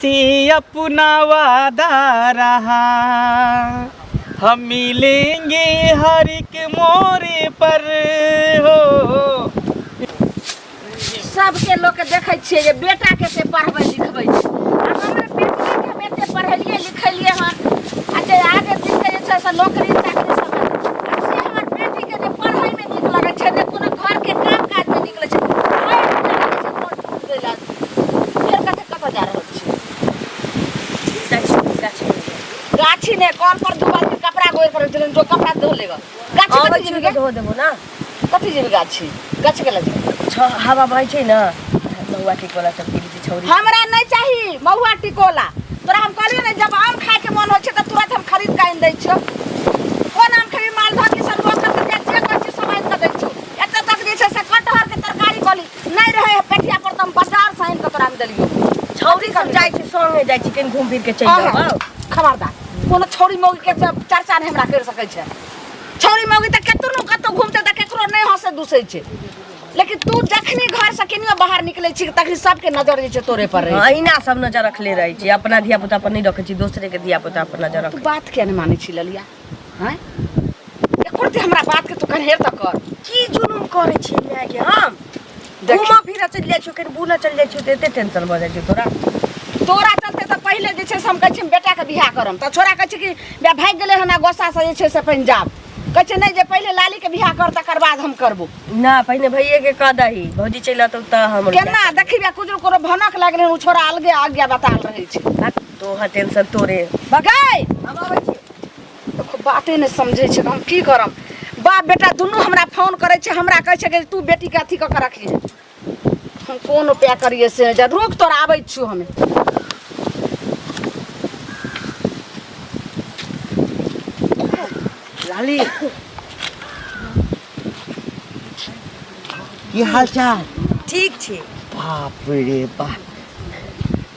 से अपना वादा रहा, हम मिलेंगे हर एक मोरे पर हो। सबके लोग के देखै छियै जे बेटा के से पढ़बै लिखबै छै, आ हमर बेटिए के हम एते पढ़ेलियै लिखेलियै हन, आ जे आगे दिन के जे छै से नौकरी चाकरी सब, आ से हमर बेटी के जे पढ़ैमे नीक लगै छै, ने कोनो घरके काम काजमे नीक लगै छै। भरि दिन जे छै मोन टूट गेल। फेर कते कतऽ जा रहल छी? गाछी गाछी। गाछी ने, कल पर दू बाल्टी कपड़ा गोर कर देलनि, जो कपड़ा धो लेगा। गाछी आबै कथी छी जेबी तऽ गे? धो देबो ना। कथी जेबी गाछी? गाछी केला जेबी? छ हवा बहै छै ने, महुआ टिकोला सब गिरी छै छौरी। हमरा नहीं चाही महुआ टिकोला। तोरा हम कहलियो ने, जब आम खाए के मन होइ छै तऽ तुरंत हम खरीद के आनि दै छियौ। कोन आम खेबी? मालदह की सलुआ कर के जे कहै छी सब आनि कऽ दै छियौ। एतऽ तक जे छै से कटहर के तरकारी कहली नहीं रहे है पेठिया पर, तऽ हम बाजार से आनि कऽ तोरा हम देलियौ। छौरी सब जाइ छै, संगे जाइ छै, कनि घूम फिर के चलि अहाँ, जाउ। खबरदार, कोनो छौरी मौगी के चर्चा नहि हमरा करि सकै छै। छौरी मौगी तऽ केतनो कतौ घूमते तऽ केकरो नहि हंसै दुसै छै, लेकिन तू जखनी घर से केनियो बाहर निकलै छी तखनी सबके नजर जे छै तोरे पर रहै हँ, छै। अहिना सब नजर रखले रहै छै। अपना धिया पुता पर नहि रखै छी, दोसरे के धिया पुता पर नजर तू रखै। बात किया नहि मानै छी ललिया? हैं, एको रत्ती हमरा बात के तू कन्हेर तऽ कर। की जुलुम करै छी माय के? हम देखी। घूमऽ फिरऽ चलि जाइ छियौ, कनि बुलऽ चलि जाइ छियौ तऽ एते टेंशन भऽ जाइ छै तोरा। तोरा चलते तऽ पहिले जे छै से हम कहै छी हम बेटाके बियाह करम, तऽ छोरा कहै छै कि बे भागि गेलै हन आ गोस्सासँ जे छै से पंजाब। कहै छै नहि जे पहिले लालीके बियाह कर तकर बाद हम करबो। ना, पहिने भैये के कह दही, भौजी चलि अतौ तऽ हमर केना देखी बे कुजरू कोनो भनक लागलै हन, ओ छोरा अलगे आज्ञा बताल रहै छै। तोहर टेंशन तोरे। बगै हम अबै छी। देखो, बाते नहि समझै छै तऽ हम की करम? बाप बेटा दुनू हमरा फोन करै छै, हमरा कहै छै कि तू बेटीके अथी कऽ के रखिहे। हम कोन उपाय करियै से जा, रुक तोरा आबै छियौ हमे। लाली, की हाल चाल? ठीक छी। बाप रे बाप,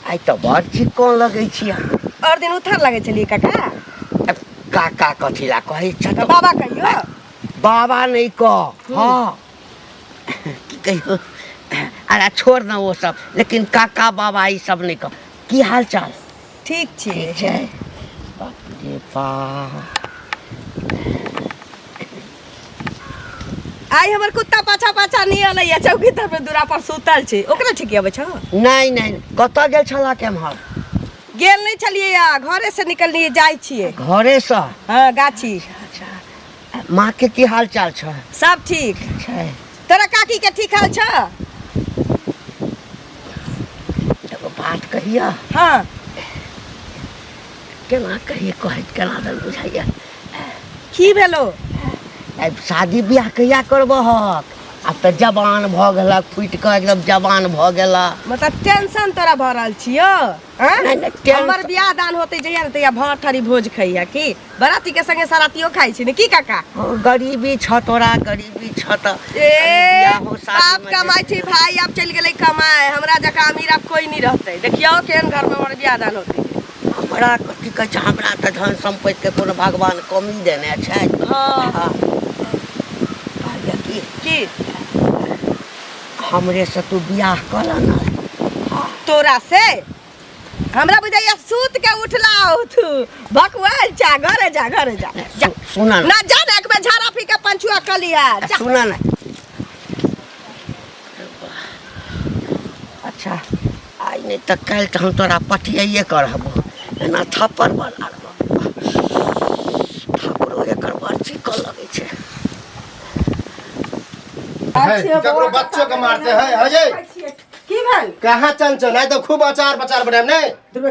आइ तऽ बड़ चिक्कन लगै छी अहाँ। और दिन उथर लगै छलियै काका। काका कथी ला कहै छ? तऽ बाबा कहियो। बाबा नहि कह। हँ, की कहियो, अरे छोड़ न ओ सब, लेकिन काका बाबा ई सब नहि कह। की हाल चाल? ठीक छी। ठीक छै। बाप रे बाप, आइ हमर कुत्ता पाछा पाछा नहि एलैया, चौकी तर पर दूरा पर सुतल छै, ओकरा ठीक अबै छौ? नहि नहि, कतऽ गेल छला केम्हर? गेल नहि छलियै या, घरे से निकललियै, जाइ छियै। घरेसँ? हँ, गाछी। अच्छा, माँ के की हाल चाल छै? सब ठीक छै। तोरा काकी के ठीक हाल छ? एगो बात कहिया? हँ। केना कहिए, कहैत केना दन बुझाइया। की भेलो? आब शादी बियाह कहिया करबहक? आब तऽ जवान भऽ गेलक, फूटि कऽ एकदम जवान भऽ गेलक। मतलब टेंशन तोरा भऽ रहल छियो? आँय? नहि, नहि, टेंशन- हमर बियाह दान होते जहिया ने तहिया भाँठरी भोज खइया, की बराती के संगे सरातियो खाइ छी ने की काका? हँ, गरीबी छ तोरा, गरीबी छ तऽ ए बियाहो शादी बाप मे कमाइ छै, भाई आब चलि गेलै कमाए, हमरा जकाँ अमीर आब कोई नहीं रहतै। देखियौ केहन घर में हमर बियाह दान होतै। हमरा कथी कहै छै, हमरा तऽ धन सम्पत्ति के कोनो भगवान कमी देने छै? हँ। हँ। कहलियै की की? हमरे से तू बियाह कऽ ले ने। तोरा से? हमरा बुझाइया सूत के उठला तू, भकुआल जा, घरे जा, घरे जा, जा। सुन ना। ना, जा ना, एक बेर झाड़ा फी के पंचुआ कर लिया, जा। सुन ना। अच्छा, आइ नहि तऽ काल्हि तऽ हम तोरा पटियाइए कऽ रहबो, एना थप्पड़ बना रहबो। थप्पड़ो एकर बड़ चिकन लगै छै। है, ककरो बच्चो के मारते है अजय। की भेल? कहाँ चंचल? आइ तऽ खूब अचार बचार बनायब ने।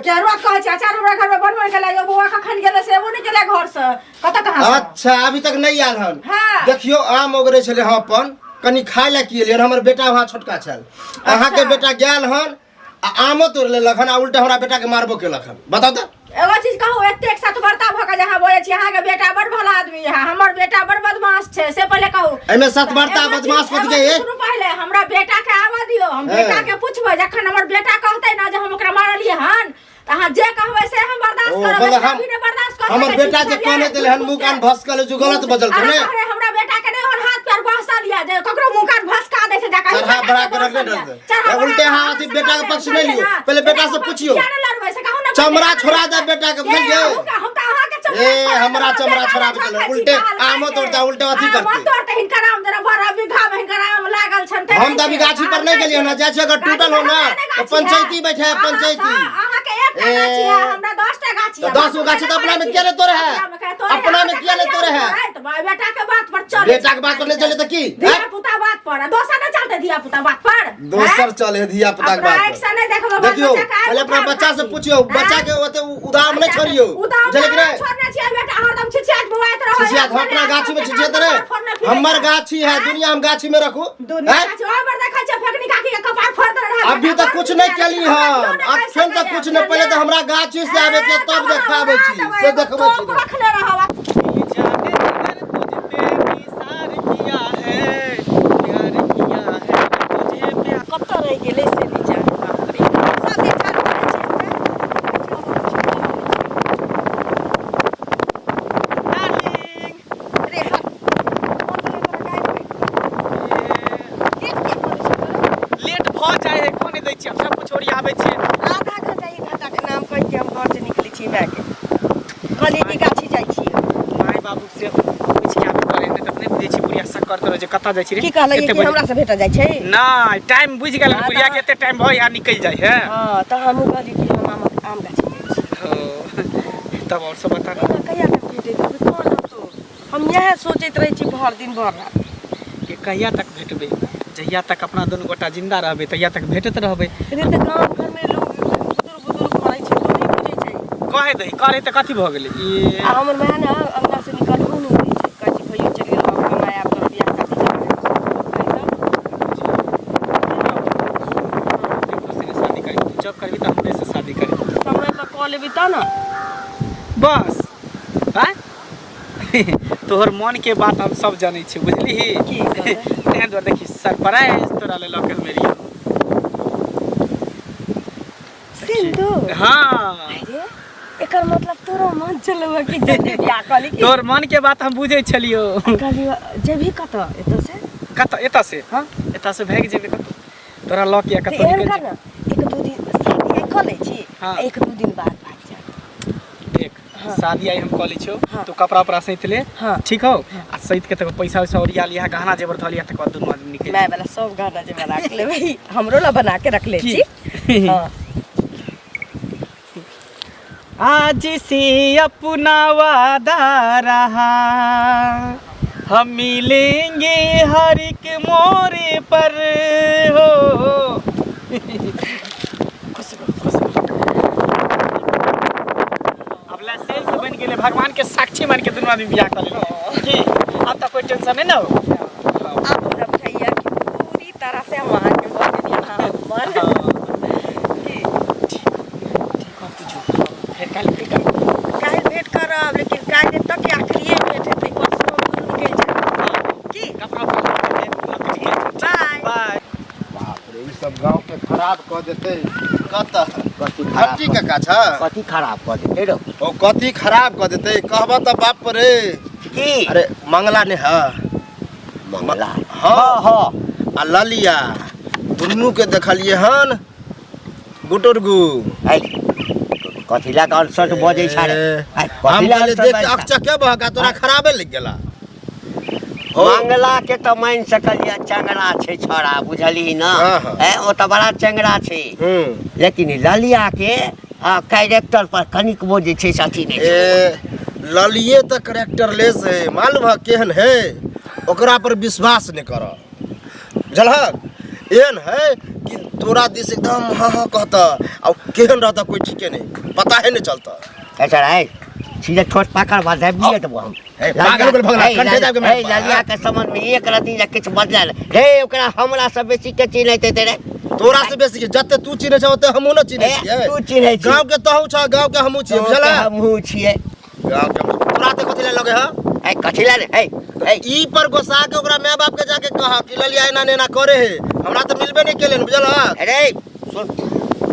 केरुआ कहै छै अचार हमरा घर में बनबै के लागियो। बौआ कखन गेलै से एबो नहि केलै घर से, कतऽ कहाँ से? अच्छा, अभी तक नहीं आयल हन? हाँ। देखियो, आम ओगरे छले हम अपन कनि खाय ला की एलियन, हमर बेटा वहाँ छोटका छल। अहाँ के बेटा गेल हन आ आमो तोड़ लेलक हन आ उल्टा हमरा बेटा के मारबो केलक हन। बताउ तऽ। एगो चीज कहू, एतेक सतबरता भऽ के जे अहाँ बजै छी अहाँके बेटा बड़ भला आदमी है, हमर बेटा बड़ बदमाश छै, से पहिले कहू। एहिमे सतबरता एगो चीज- बदमाश कथी के एगो चीज हे? सुनू, पहिले हमरा बेटा के आबऽ दियौ, हम हाँ। बेटा के पूछबै। जखन हमर बेटा कहतै ने जे हम ओकरा मारलियै हन, तऽ अहाँ जे कहबै से हम बर्दाश्त ओ, करब, मतलब लेकिन हम अभी नहि बर्दाश्त कऽ हमर सकै छी, बेटा जे बुझलियै? कहने देले हन मुंह कान भसकल जो गलत बजल अहाँ ने। कहबै हमरा बेटा के नहि ओहन हाथ पैर बहसल यऽ जे ककरो मुंह कान भसका दै छै जाकऽ। चढ़ा बढ़ा के रखने डर दे। उल्टे अहाँ अथी बेटा के पक्ष नहि लियौ, पहिले बेटा से पुछियौ। किया नहि लड़बै चमड़ा छोड़ा दे बेटा के, बुझलियै? हम तऽ अहाँके चमड़ा ए, छोड़ा हमरा देब, चमड़ा बेटा छोड़ा के देलक, झखै छी, उल्टे गाल आमो काटि तोड़तै, उल्टे अथी आमो करतै। तोड़तै, हिनकर आम जरा बड़ा बीघा मे हिनकर आम लागल छनि तै हम तऽ अभी गाछी पर नहि गेलियै हन, जाइ छी अगर टूटल हो ना तऽ पंचायती बैठे है, पंचायती। अहाँके एकटा ए, गाछी है, हमरा 10टा गाछी तऽ है। 10 गो गाछी तऽ अपना मे किया नहि तोड़े है? अपना मे किया नहि तोड़े है? बेटा के बात पर चले बेटा के बात पर नहि चले तऽ की? धिया पुता बात पर आ दोसर नहि चलते धिया पुता बात पर दोसर चले धिया पुता के अपना बात आँखि से नहि देखबै, बाल देखियौ बच्चा के आँखि पहिले अपना उठा बच्चा से खातिर। पूछियौ, बच्चा के ओते उदाम नहि छोड़ियौ, उदाम बुझलियै कि नहि? छोड़ने छियै बेटा, हरदम छिछियात बौआइत रहै। छिछियात हम अपना गाछी में छिछियात रहे, हमर गाछी है, दुनिया हम गाछी में रखू। दुनिया हैं? गाछी ओहि बेर देखै छियै फेकनी काकी के कपार फोड़ देने रहै। अभी तक कुछ नहीं केली हम, अखन तक कुछ नहीं, पहले तो हमरा गाछी से आबे के तब देखाबै छी, से देखबै छी। रखने रहब। जाने जिगर तुझ पे निसार किया है, प्यार किया है तुझे प्यार। कतऽ रहि गेलै से नहि जानि। बाप रे, सब दिन झाड़ू करै छै। डार्लिंग, रे हट। फोन करियौ तोरा गायब भऽ गेल। लेट किया करै छै तोरा? लेट भऽ जाइ है, कोन दै छियै, हम सब कुछ ओरियाबै छियै। आधा घंटा एक घंटा के नाम कहि के हम घर से निकलै छी मायके। कहलियै कि गाछी जाइ छी। माय बाबू से पूछि के आबे पड़े, नहि तऽ अपने बुझै छी बुढ़िया शक करते रहै छै, कतऽ जाइ छी रे? की कहलियै एते कि बजे। हमरा से भेटऽ जाइ छै? नहि, टाइम बुझि गेल हँ, बुढ़िया तऽ के, एते टाइम भऽ यहाँ निकलि जाइ है। हँ, तऽ हमहूँ कहलियै कि हम आमक आम गाछी जाइ छी। हो, तब आओर सब बता। एना कहिया तक भेटैत रहबै कह तू? हम इएह सोचैत रहै छी भरि दिन भरि रात। कि कहिया तक भेटबै? जहिया तक अपना दुनू गोटा जिंदा रहबै तहिया तक भेटैत रहबै। रे तऽ गाँव घरमे लोक बुजुर्ग बुजुर्ग करै छै तऽ नहि बुझै छै। कहै दही करै तऽ कथी भऽ गेलै ई? आ हमर माय ने अंगना से निकलबो नहि दै छै, कहै छै भैयो चलि गेल बाबू कमाय, आब तोरा बियाह शादी करबै। ककरो से शादी करबी? तू जब करबी तऽ हमरे से शादी करबी। समय पर कऽ लेबै तऽ ने। बस आँय, तोहर मन के बात हम सब जानै छियै, बुझलिही? की कहबै? तें दुआरे देखी सरप्राइज तोरा ले लऽ के हम एलियौ। सिंदूर? हाँ। अरे, एकर मतलब तोरो मन चलौ कि जल्दी बियाह कऽ ली की? तोहर मन के बात हम बुझै छलियौ। कहलियौ जेबही कतऽ एतऽ से? कतऽ एतऽ से? हाँ। एतऽ से भागि जेबै कतौ, तोरा लऽ के तऽ कतौ एहन निकलि कर जेबै। ने, एक दू दिन शादी आइ कऽ लै छी। हाँ। एक दू दिन बाद भागि जायब। देख, शादी आइ हम कऽ लै छियौ। हाँ। तू कपड़ा उपड़ा सैत ले। हाँ। ठीक हौ? आ सैत के तकर पैसा वैसा ओरिया लिहा, गहना जेवर धऽ लिहा, तकर बाद दुनू आदमी निकलि माय वाला सब गहना जेवर राख लेबै, हमरो ला बना के रख ले की? छी। हाँ। आज से अपना वादा रहा, हम मिलेंगे हर एक मोरे पर हो। खुश रहो, खुश रहो। अब लाइसेंस बनि गेलै, भगवान के साक्षी मान के दुनू आदमी बियाह कऽ लेबै की? अब तऽ कोई टेंशन नहीं ना हो। आब हमरा बुझाइया कि पूरी तरह से हम अहाँके भऽ गेलियै, अहाँ हमर। की? ठीक हो, तू जो, फेर काल्हि भेट करब। काल्हि भेंट करब, लेकिन काल्हि एतऽ के आखिरिये भेंट हेतै, परसू हम दुनू निकलि जायब। की? कपड़ा उपड़ा लऽ के निकलि जायब। बाय। बाय। बाप रे, ई सब गांव के खराब कऽ देतै। कतऽ? कथी खराब? हट्टी काका छ। कथी खराब कऽ देतै रौ? ओ कथी खराब कऽ देतै कहबऽ तऽ बाप रे। की? अरे मंगला ने है। मंगला? हाँ। हाँ। आ ललिया दुनू के देखलियै हन गुटुर गु। है, कथी लए कऽ अनसट बजै छै रे? है, हम कथी लए कहलियै अनसट देख बजै छै? अकचके भऽ तोरा खराबे लागि गेला। हो। मंगला के तऽ मानि सकलियै चंगरा छै छौड़ा, बुझलही ने? हाँ, हाँ। है, ओ तऽ बड़ा चंगरा छै। लेकिन ललिया के कैरेक्टर पर कनिकबो जे छै से अथी नहि छै। ए ललिए तऽ करेक्टरलेस है, मालूम है केहन है? ओकरा पर विश्वास नहि कर, बुझलहक? एहन है कि तोरा दिस एकदम हाँ हाँ कहता आ केहन रहता कोई ठीके नहीं, पता है नहीं चलता। अच्छा है, सीधे ठोस पाकड़ बाद दाबिए देबो हम। ए, पागल हो गेल भगला, कंठे दाबि के मारि देबो। ललिया के समझ में एक रति जे किछु बदलल रे, ओकरा हमरा से बेसी के चिन्हैत हेतै रे? तोरा से बेसी के जते तू चिन्है छ ओते हमहूँ ने चिन्है ए, छियै। तू चिन्है छी। गाँव के तहू छ, गाँव के हमहूँ छियै, बुझलह? हमहूँ छियै। गाँव के हमहूँ। तोरा ते कथी लए लगे है? ए, कथी लए रे? ए, ए, ई पर गोसा के ओकरा माय बाप के जाके कह कि ललिया एना ने एना करे है, हमरा तऽ मिलबे नहीं केले, बुझलह? अरे सुन,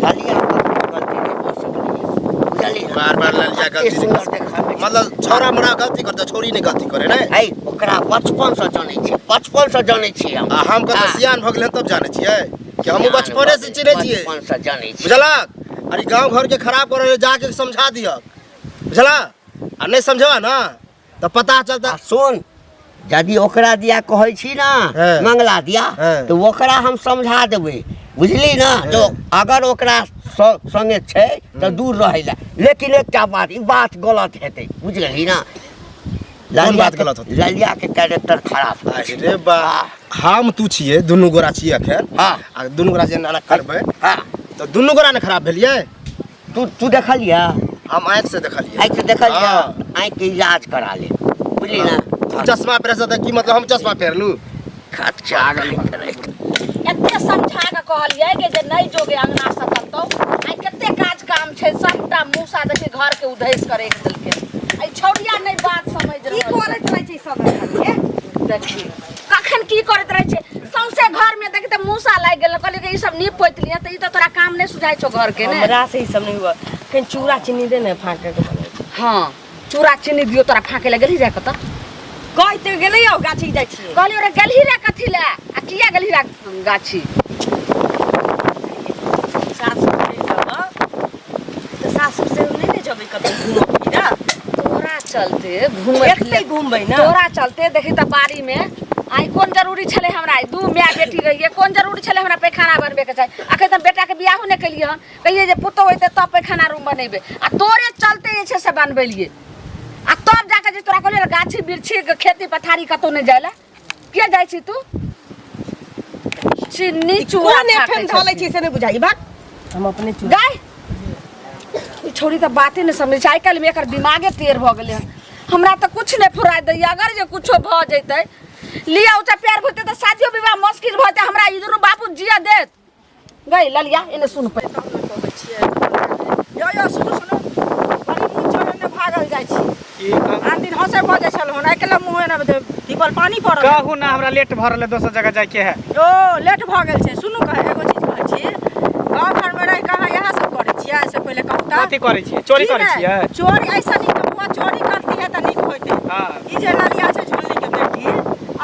ललिया पर गलती नहि भऽ सकैए, बुझलिही ने? बार बार ललिया कते गलती नहीं सुन्दर देखाबै छै। मतलब छौड़ा मोड़ा गलती करता, छोरी नहीं गलती करे ने। है, ओकरा बचपन से जानै छियै, बचपन से जानै छियै हम। आ हम कतऽ हाँ। सियान भऽ गेलै तब जानै छियै कि हमहूँ बचपने से चिन्है छियै। बचपन से जानै छियै। बुझलक? अरे गांव घर के खराब करे जाके समझा दियक बुझला आ नहीं समझबा ना तो पता चलता आ सुन यदि ओकरा दिया कहै छी ना हाँ। मंगला दिया हाँ। तऽ ओकरा हम समझा देबै बुझली ना जो अगर ओकरा संगे छै तऽ दूर रहै लए लेकिन एकटा बात ई बात गलत हेतै बुझलही ना कोन बात गलत हेतै? ललिया के कैरेक्टर खराब होइ छै। अरे बा हम तू छियै दुनू गोरा छियै अखन हाँ। आ दुनू गोरा जे एना करबै हाँ तऽ दुनू गोरा ने खराब भेलियै तू तू देखलियै हम आँखि से देखलियै आँखि से देखलियै हाँ। आँखि के इलाज करा ले बुझली ना तू चश्मा पहिरे से तऽ की मतलब हम चश्मा पहिरलू खर्चा एते समझा के कहलियै कि जे नहि जोगे अंगना से कतौ आइ कते काज काम छै सबटा मूसा देखी घर के उधैस के राखि देलकै आइ छौड़िया नहि बात समझ की रहल करैत रहै छै सब एखन के? देखी कखन की करैत रहै छै सौंसे घर में देखी तऽ मूसा लागि गेल कहलियै कि ई सब नीप पोति लिअ तऽ ई तऽ तोरा काम नहि सुझाइ छौ घर के ने हमरा से ई सब नहीं हुआ कहीं चूड़ा चीनी दे ने फाँके के बनै छै। हाँ चूड़ा चीनी दियौ तोरा फाँके लए गेलही जाय कतऽ कहि तऽ गेलै यौ गाछी जाइ छियै कहलियै रे गेलही रे कथी लए आ किया गेलही रे गाछी सासुर नहि जेबै तऽ सासुर से नहि ने जेबै कतौ घूमऽ फिरऽ तोरा चलते घूमै एते घूमबै ने तोरा चलते देखी तऽ बाड़ी में आइ कोन जरूरी छलै हमरा आइ दू माय बेटी रहियै कोन जरूरी छलै हमरा पैखाना बनबैके चाही अखन तऽ बेटाके बियाहो नहि केलियै हन कहियै जे पुतहु हेतै तब पैखाना रूम बनेबै आ तोरे चलते जे छै से बनबेलियै आ तब जाके जे तोरा कहलियै गाछी बिरछी खेती पथारी कतौ नहि जाय लए किया जाइ छी तू चीनी चूड़ा कोन फाँकै एठन धऽ लै छथिन। छियै से नहि बुझाइ भाग हम अपने चूड़ा गाय ई छौड़ी तऽ बाते नहि समझै छै आइ काल्हिमे एकर दिमागे टेढ़ भऽ गेलै हन हमरा तऽ किछु नहि फुराय दैए अगर जे कुछो भऽ जैतै लिअ ऊँचा प्यार होतै तऽ शादियो विवाह मुश्किल भऽ जेतै हमरा ई दुनू बापू जिया देत गई ललिया एने सुन पे यो यो सुनू सुनू बड़ी मुँह चोरने भागल जाइ छी आन दिन हंसै बजै छलहुँ हन आइ काल्हि मुँह एना दीपल पानी पड़ल कहू ना हमरा लेट भऽ रहल है दोसर जगह जाइके है ओ लेट भऽ गेल छै सुनू कहे एगो चीज कहै छी गाँव घरमे रहि कऽ अहाँ इएह सब करै छियै से पहिले कहू तऽ कथी करै छियै चोरी की करै ने? छियै चोरी ऐसा नीक हुआ चोरी करती है तऽ नीक होइतै हाँ। ई जे ललिया छै झुल्ली के बेटी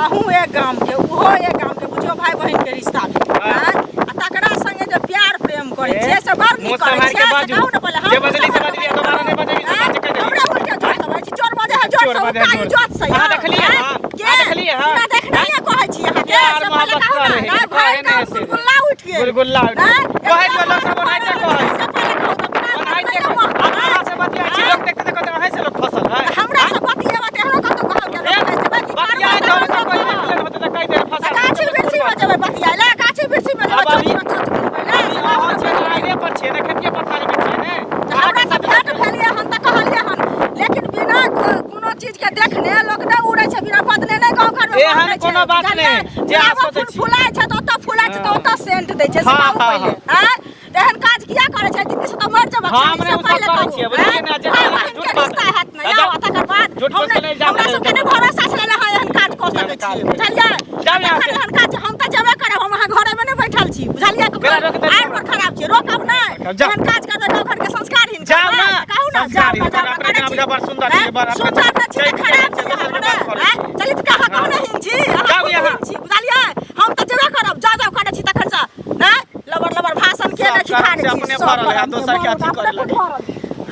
अहूँ एक गाम के ओहो एक गाम के बुझियौ भाई बहिन के रिश्ता भेल हाँ। आँय? आ तकरा संगे जे प्यार प्रेम करै ए, छियै से बड़ नीक मुँह करै सम्हारि के छियै से बाजू। कहू ने पहिले हम जे बजली से बजली, दोबारा नहि बजली से आँय? बात कहि देली। हमरा उल्टे झूठ समझै छी चोर बजै है जोर चोर से बजै है उल्टा जोर जोत से अहाँ यौ। देखलियै आँय? हँ? के? अहाँ देखलियै हँ? पूरा देखनाइए कहै छी अहाँके प्यार से पहिले मोहब्बत कहू ने करै है, आँय, भाई कहै का नहि से। गुलगुल्ला उठि गेल गुलगुल्ला उठि गेल। आँय? कहै दियौ लोक सब ओनाहिते कहै। से पहिले कहू तऽ पूरा ओनाहिते देखनाइए कहै। आब अहाँ से बतियाइ छी आँय? लोक देखते देखते अहीं से लोक फसल है हमरा से बतियेबा तऽ एहनो कतौ कहल गेल ए, रहै छै, बाकी बतियाइ करबै तऽ तऽ कोइ लोक देख लेने होतै तऽ कहि देत फसल गाछी बिरछी मे जेबै बतियाइ लए गाछी बिरछी मे जेबै आब अभी- चोट चोट गिरबै लए अभी अहाँ छियै तऽ आइरे पर छियै ने खेतिए पथारी मे छियै ने हमरा से भेंट भेलियै हन तऽ कहलियै हन लेकिन बिना कोनो चीज के देखने लोक नहि उड़ै छै बिना बदले नहि गाँव घर मे एहन बदलै छै, कोनो बात बुझलियै? नहि, जे अहाँ गुलाबो सोचै फूल छी। फुलाइ छै तऽ ओतऽ फुलाइ छै तऽ हाँ। ओतऽ सेंट दै छै से हाँ, कहू हाँ, पहिले आँय? तऽ एहन काज किया करै छै जिंदगी से तऽ मरि जेबक हम चाही, नहि से ओ सब पहिले करै कहू, छियै, बुझलियै आँय? ने, जे भाय झूठ बहिन के बात- रिश्ता हैत ने जाउ। यौ, आ तकर बाद झूठ हम फूस के नहि- नहि इल्जाम हमरा सबके नहि भरोसा छलै ने अहाँ एहन काज कऽ सकै काज छी करै। बुझलियै जाउ यहाँ तखन से। एहन काज हम तऽ जेबे करब हम अहाँ घरेमे नहि बैठल छी बुझलियै बेरा रोकि देलियै आर पर खराब छी रोकब नहि जाउ। एहन काज करबै गाँव घर के संस्कारहीन जाउ करबै, ना। से कहू ना जाउ संस्कारहीन ना, जाउ ना, अपने करै जेना छी। बुझा बड़ सुन्दर छी, आँय? बड़ अपने सुन्दर नहि छी तऽ चलि खराब चलि छी अहाँ दोसर के ने बात करै आँय? छी। चलित के अहाँ कहने हीन छी अहाँ जाउ खुद यहाँ। हीन छी बुझलियै हम तऽ जेबे करब जाउ जाउ करै छी तखन से नहि लबर लबर भाषण के सब नहि कर्म सिखा से दै छी अपने सब भरल है, कर्म से दोसर के अथी भरल, करे अपने लगे। भरल।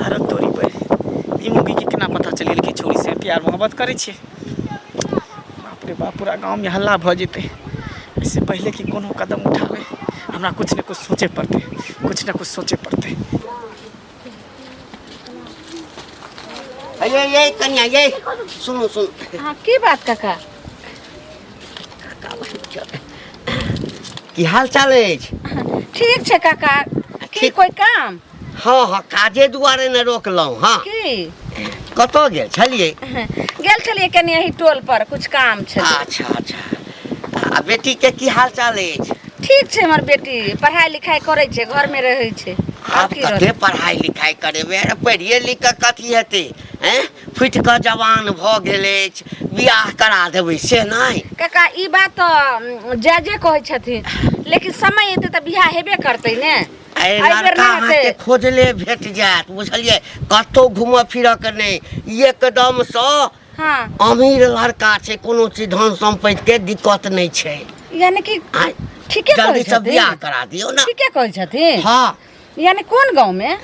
अरे तोरी पर ई मुगी के केना पता चलि गेल कि छौड़ी से प्यार मोहब्बत करै छियै बाप रे बाप पूरा गाँवमे हल्ला भऽ जेतै एहिसँ पहिले कि कोनो कदम उठाबै हमरा किछु ने किछु सोचै पड़तै किछु ने किछु सोचै पड़तै ये ये कन्या ये सुनू सुनू हाँ की बात काका की हाल चाल अछि ठीक छै काका की ठीक। कोई काम हँ हँ काजे दुआरे ने रोकलहुँ हँ की कतऽ गेल छलियै गेल छलियै कनि एहि टोल पर कुछ काम छलै अच्छा अच्छा आ बेटीके की हाल चाल अछि ठीक छै हमर बेटी पढ़ाई लिखाई करै छै घरमे रहै छै आब आब की कते रहतै? पढ़ाई लिखाई करेबै अरे पढ़िए लिख कऽ कथी हेतै हैं फुटि कऽ जवान भऽ गेल अछि बियाह करा देबै से नहि काका ई बात तऽ जायजे कहै छथिन लेकिन समय एतै तऽ बियाह हेबे करतै ने अरे एहि बेर लड़का नहि अहाँके हेतै खोजले भेट जायत बुझलियै कतहु घूमऽ फिरऽ के नहि एकदमसँ हाँ अमीर लड़का छै कोनो चीज धन सम्पत्तिके दिक्कत नहि छै यानी कि आँय, ठीके कहै जल्दीसँ छथिन बियाह करा दियौ ने ठीके कहै छथिन हँ यानी कोन गाँव में?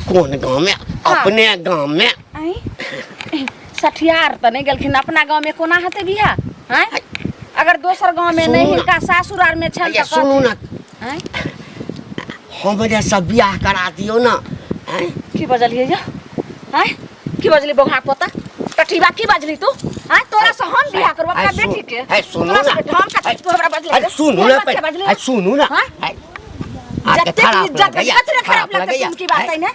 कोन गाँव में? अपने गाँव में। आई सठियार तऽ नहि गेलखिन, अपना गाँव में कोना हेतै बियाह? आँय, अगर दोसर गाँव में नहि, सुनू ना। हिनका सासुर आर में छनि भैया तऽ सुनू ना, आँय, हमरे सब बियाह करा दियौ ना। आँय, की बजलियै यौ? आँय, की बजली बौहा पोता टटीबा, की बजली तू? आँय, तोरा से हम बियाह करब अपना आँय, सुन- बेटी के? आँय, सुनू तोरा ना। से हम कथी तू हमरा बजली? अरे सुनू ना पहिले पहिले, अरे सुनू ना। हाँ? आँय, आके जतेक खराब इज्जत लगैया, कथी रे खराब लगतै? लगैया। तुम की बात आँय, है ने?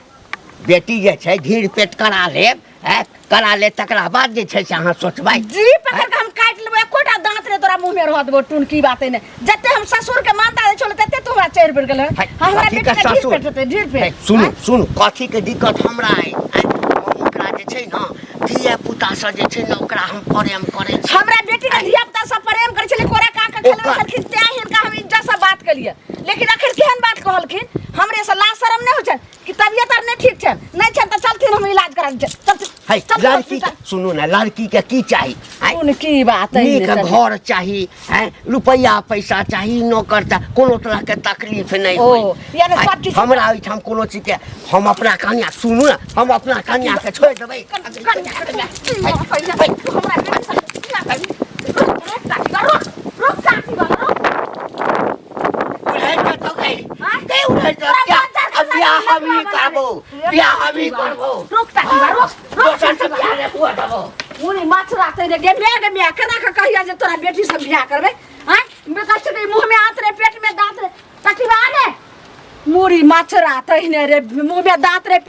बेटी जे छै ढीर पेट करा लेब, आँय, करा ले तकरा बाद जे छै से अहाँ सोचबै। जी पकड़ के हम काटि लेबो, एकोटा दांत रे तोरा मुंह में रह देबो। टुन की बात है ने? जते हम ससुर के मानता दै छलो तते तू हमरा चढ़ि पड़ गेल है। है, हमरा कथी बेटी के के ढीर ससुर? पेट हेतै, ढीर है, पेट। सुनू सुनू, कथी के दिक्कत हमरा है? आँय, हम ओकरा जे छै ने धिया पुता से जे छै ने ओकरा हम प्रेम करै छी। हमरा बेटी के धिया पुता सब प्रेम करै छलै, कोरा का के खेलबै ओकर- छलखिन, तें हिनका हम इज्जत से बात केलियै। लेकिन अखन केहन बात कहलखिन? हमरे से लाज शरम नहि होइ छनि कि तबियत आर नहि ठीक छनि? नहि छनि तऽ चलथिन, हम इलाज करा दै छियनि। चलथिन, है, चलथिन लड़की के हॉस्पिटल। सुनू ने, लड़की के की चाही? आँय, कोन की बात है? नीक घर चाही, हैं, रुपैआ पैसा चाही, नौकर चाही, कोनो तरह के तकलीफ नहीं ओ, होई। यानी आँय, सब चीज- हमरा ओहिठाम कोनो चीज के, हम अपना कन्या, सुनू ने, हम अपना कन्या के छोड़ि देबै? उड़ै कतौ गई? के उड़ै कतौ? अब बियाह हम ही करबो, बियाह हम ही करबो। रोक टाकी बा, रोक रोक। दोसर से बियाह नहि हुअ देबो। मुनी माछ राते रे गे मे, गे मे, केना के कहिया जे तोरा बेटी से बियाह करबे? हैं, बेटा छै मुंह में आंत रे, पेट में दांत रे। टाकी बा ने मुरी माछ राते ने रे, मुंह में दांत रे।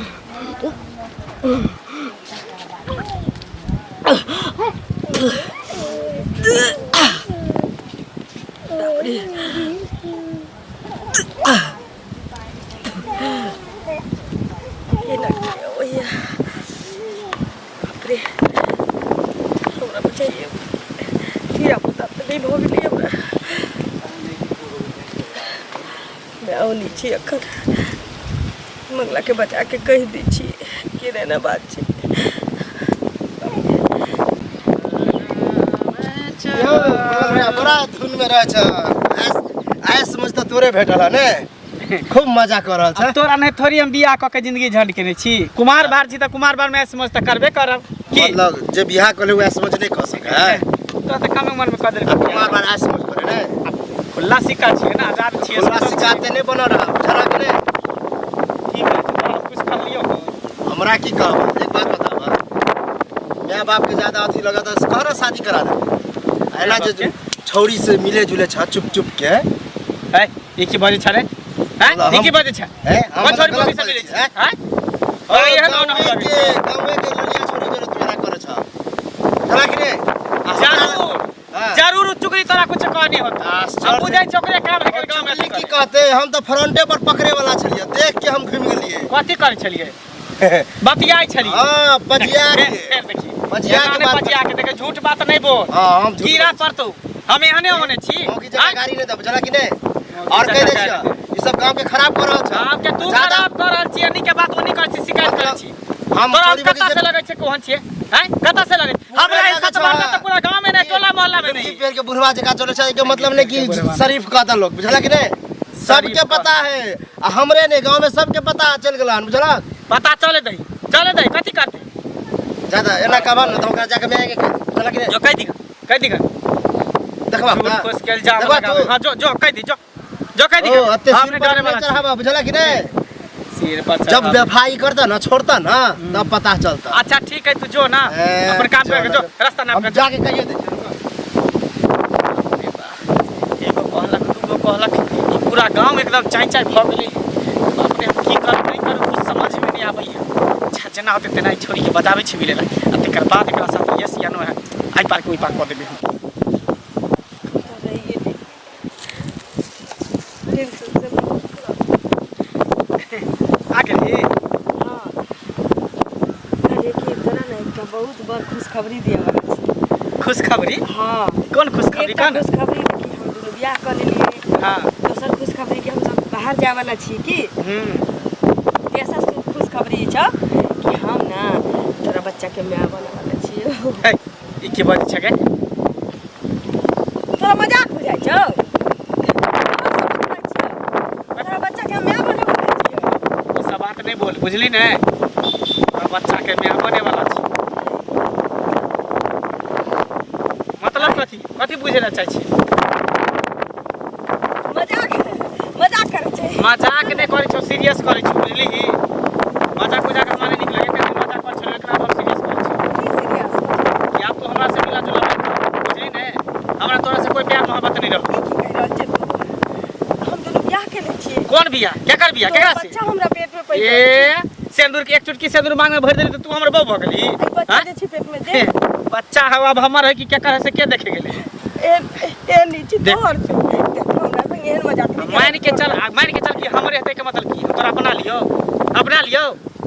बाप रे, हमरा बुझाइए धिया पुता तऽ नहि भऽ गेलै हमरा। माय छी एखन, मंगलाके बजा के कहि दै छी कि एना एना बात छै। यौ मंगल भैया, बड़ा धुन में रहे छ। ऐस ऐस समझ तऽ तोरे भेटल है ने, खूब मजा कर रहल अब छ। तोरा नहीं थोड़ी हम बियाह कऽ के जिंदगी झंड केने छी। कुमार बार छी तऽ कुमार बार में ऐश मौज तऽ करबे करब की? मतलब जे बियाह कर ले उ ऐस मौज नहीं कर सके है? तोरा तऽ कमे उम्र में कऽ देलकै। कुमार बार ऐस मौज करे ने? खुला सिक्का छियै ने, आजाद छियै। खुला स्वतंत्र सिक्का छियै। ते नहीं बनल रहा, बुझल कि नहीं? की कहै छै तोरा? कुछ कहलियौ हन? हमरा की कहब, एक बात बताब, माय बाप के ज्यादा अथी लगत है, कह रहा शादी करा दे। एना जे बाप के? छौड़ी से मिले जुले छ चुप चुप के। है, ई की बजै छ रे? हैं, मतलब ई हम- की बजै छ? हैं, हम कोन छोरी गलत बोली से बजै मिलै छी, छै? हैं? हैं, तोरा एहन गाँवे ओना लगै के छै। गाँवे के ललिया छोरी जरे तू एना करे छ, बुझला कि नहीं? आ हमरा- जरूर हाँ। जरूर, उ चुगली तोरा कुछ कहनी होता। आश्चर्य। हम बुझै छी ओकरे काम है गाँव में। चुगली की कहते, हम तो फ्रंटे पर पकड़े वाला छलिए, देख के हम घूम गेलिए। कथी करै छलियै? बतियाइ छलियै? हाँ, पजिया के। फेर देखी। पजिया के एना नहि बात। पजिया के देखे, झूठ बात नहीं बोल। हाँ, हम झूठ कीड़ा बोलै छी। पड़तौ, हम एहने होने छी। मौगी जगह आँय? गाड़ी नहीं दे, बुझला कि नहीं? मौगी और कह जगह दै गाड़ी छियै, ई सब गांव के खराब कर रहल छ। गाँव के तू ज्यादा- खराब कर रहल छी, एनी के बात ओनी कर छी, शिकायत कर छी। हम तोरा चोरी कतऽ बगी से से लगै छै कोहन छियै? हैं, कतऽ से लगै छै? हमरा लगै इज्जत छै। मारना तऽ पूरा गाँव में नहीं, टोला मोहल्ला में लुंगी नहीं। पेर के बुढ़वा जकाँ चलै छै, एके मतलब नहीं कि शरीफ कहता लोग, बुझला कि नहीं? सबके पता है, आ हमरे नहीं, गांव में सबके पता चल गेल हन, बुझला? पता चले दही, चले दही, कथी करतै? ज्यादा एना कहबा न तऽ ओकरा जाके माय के कहि दे, बुझला कि नहीं? जो कहि दिगा, कहि दिगा। देखबा झूठ का? फूस के इल्जाम देखबा लगाबै। तू? हाँ, जो जो कहि दी, जो जो कहि ओ दिगा। अते हम सिर नहि पर डरे नहीं वाला छी। चढ़ाबा, बुझला कि नहीं? सिर पर जब चढ़ाबै। बेफाई करता ना, छोड़ता ना, तब पता चलता। अच्छा ठीक है, तू जो ना ए, अपन काम करके जो चलो। रास्ता नाप हम के जो। जाके कहिए दे छियै, रुको। एगो कहलक, दूगो कहलक, ई पूरा गांव एकदम चाय चाय भऽ गेलै। बाप रे, हम की करू नहि करू कुछ समझमे नहि आबैया। अच्छा, जेना होतै तेना ई छोरीके बजाबै छी मिलै लए, आ तकर बाद एकरा साथ यस या नो है एहि पार के ओहि पार कऽ देबै हम। टेंशन से बहुत आ गेली? हाँ, अरे कि तोरा ने एकटा बहुत बड़ खुशखबरी दिअ वाला छै। खुशखबरी? हाँ। कोन खुशखबरी? एकटा कह ने। खुशखबरी कि हम दुनू बियाह कऽ लेलियै। हाँ। दोसर खुशखबरी कि हमसब बाहर जाय वाला छी की। तेसर खुशखबरी ई छौ कि हम ना तोरा बच्चा के माय बने वाला छियौ। है, ई की बजै छै गे? तोरा मजाक बुझाइ छौ? तोरा बच्चा के हम माय बने वाला छियौ। बुझली ने तोरा बच्चा के माय बने वाला छी। मतलब कथी कथी बुझे ला चाहै छी? मजाक मजाक करै छै। मजाक नहि करै छौ, सीरियस करै छौ, बुझली? मजाक उजाक हमरा नहि नीक लगै। एते मजाक करै छौ, लेकिन आब हम सीरियस करै छी। की सीरियस? कि आब तू हमरा से मिला जुला मत कर, बुझली ने? हमरा तोरा से कोई प्यार मोहब्बत नहीं रहो। ई की कहि रहल छै तू? हम दुनू बियाह केने छियै। कोन बियाह? केकर बियाह? तोहर केकरा से? बच्चा हमरा पेट में पैदा। ए सिंदूर के एक चुटकी सिंदूर मांग में भर देली तो तू हमर बहू भऽ गेली? ई बच्चा हाँ? जे छै पेट में जे बच्चा हौ अब हमर है कि केकर है से के देखे गेलै? ए ए नीचे देख। तोहर छौ। देख, हमरा संग एहन मजाक नहि कर। मान के चल, मान के चल कि हमरे हेतै के मतलब की तोरा अपना लियो, अपना लियो?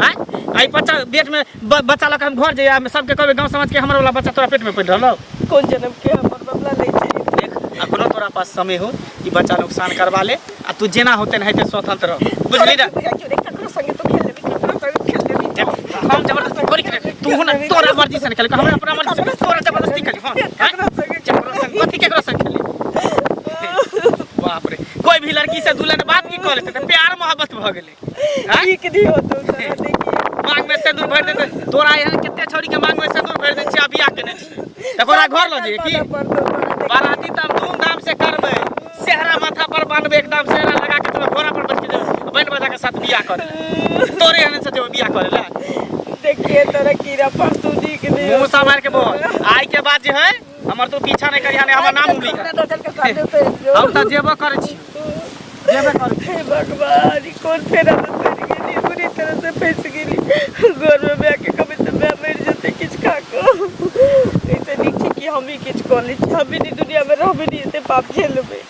आँय, आई बच्चा पेट में बच्चा लऽ के हम घर जइयै, सबके कहबै गाँव समाज के हमर वाला बच्चा तोरा पेट में पड़ि रहलौ। कोन जन्म के हमर बदला लै छै? देख, अखनो तोरा पास समय हो, ई बच्चा नुकसान करवा ले आ तू जेना होते तेनाहिते स्वतंत्र रह, बुझली ना? ककरो संगे तो खेल लेबी, ककरो संगे खेल लेबी। देख, हम जबरदस्ती थोड़ी करे तू ना, तोरा मर्जी से नहीं खेल, हमरा अपना मर्जी से। तोरा जबरदस्ती करी? हाँ हाँ? ककरो संगे। केकरो संग कथी? केकरो संग खेली? बाप रे, कोई भी लड़की से दुल्हन बात की कऽ लेते तऽ प्यार मोहब्बत भऽ गेलै, हाँ? ठीक नहीं होतो तोरा, देखिए। मांग में सिंदूर भरि देते। तोरा एहन कते छौड़ी के मांग में सिंदूर भरि दै छियै आ बियाह केने छियै, तकरा घर लऽ जइयै की? बाराती तऽ हम धूमधाम से करबै, सेहरा माथा पर बांधबै, एकदम सेहरा लगा के तोरा घोड़ा पर बैठ के जेबै, बैंड बाजा के साथ बियाह करे। तोरे एहन से जेबै बियाह करे ला? देखिए, तोरा कीड़ा परतू, नीक नहीं। मुंह संभाल के बोल। आइ के बाद जे है हमर तू पीछा नहीं करिहा, नहीं हमर नाम उंगली कर। हम तऽ जेबो करै छी, जेबे करै छी। हे भगवान, ई कौन फेरा में पड़ गेली? बुरी तरह से फंस गेली। घर में मैं के कभी तो मैं मर जते किछ खा को। ऐसे नीक छै कि हम ही किछ कऽ लै छी, हम ही नहीं दुनिया में रहबे नहीं, एते पाप झेलबै।